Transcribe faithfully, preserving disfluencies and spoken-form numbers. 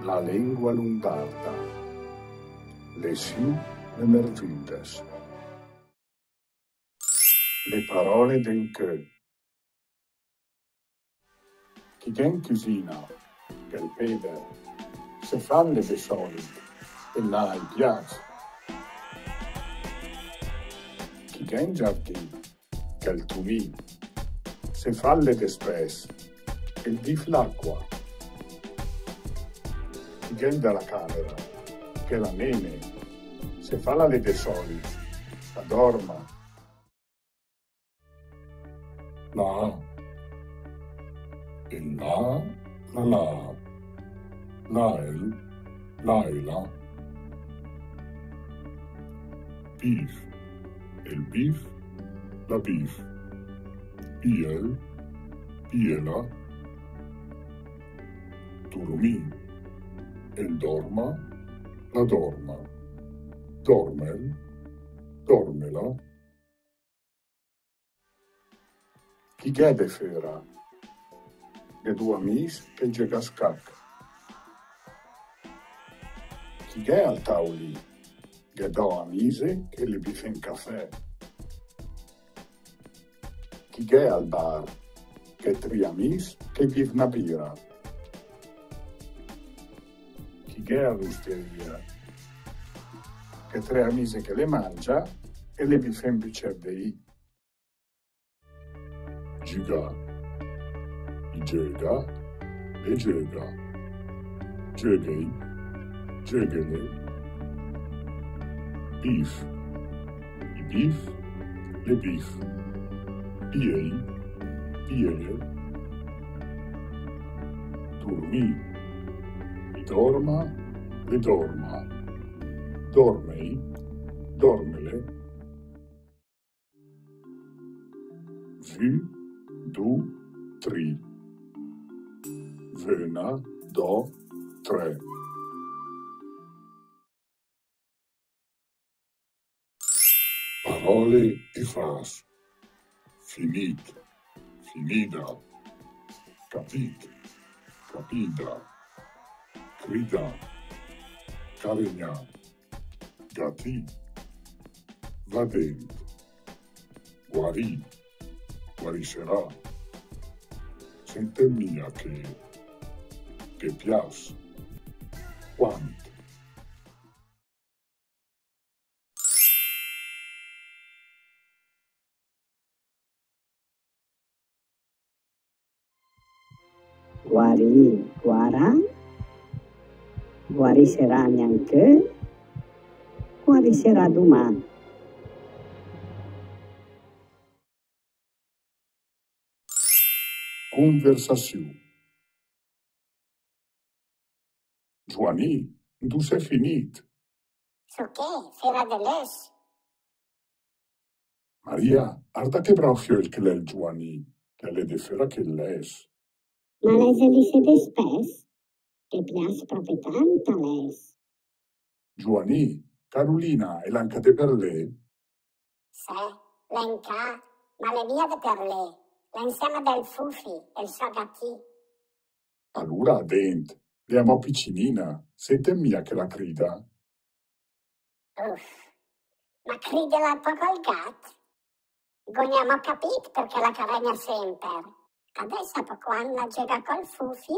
La lengua lumbarda. Lesiù de merzüdes. Le parole de incö. Chi gh'è in cüsina, gh'è 'l peder, se fal de solit, e là i pias. Chi gh'è in giardin, gh'è 'l tumì, se fal de spes, e 'l dif l'acqua. Chi gh'è in de la camera, gh'è la nene, se fal de solit, la dorma. La A. El la, la la. La el, la ela. Bif. El bif, la bif. Biel, biela. Durmì. El dorma, la dorma. Dormel, dormela. Chi gh'è de föra? Gh'è du amis che i giöga a scac. Chi gh'è al taulì? Gh'è do amise che le bifen cafè. Chi gh'è al bar? Gh'è tri amis che i bif na bira. Chi gh'è a l'usteria? Gh'è tre amise che le mangia e le bifen bicer de ì. Giügà. I giöga, le giöga. Giöghei, giöghele. Bif. I bif, le bif. Biei, biele. Durmì. I dorma, le dorma. Dormei, dormele. Vü, du, tri. Vöna, do, tre. Parole e fras. Finit, finida. Capit, capida. Cridà, caregnà. Gatì, va dent. Guarì, guarisserà. Sentem mia che, che pias. Quant. Guarì, guarà, guarisserà gnanca, guarisserà duman. Conversasiù. Giuanì, 'ndo sét finit? Só ché, föra de l'ös. Maria, arda che brao fiöl che l'è 'l Giuanì, che l'è de föra che 'l lès. Ma lèsel isé de spès? Te pias pròpe tant a lès. Giuanì, Carulina, l'è anca de per lé? Sé, l'è in cà, ma l'è mia de per lé, l'è insèma del Fufi, el sò gatì. Alura, dent, l'è amò picinina, sentem mia che la crida? Uf, ma cridela pò col gat? Gh'ó gnamò capit perché la caregna semper. Adès a pò quand la giöga col Fufi,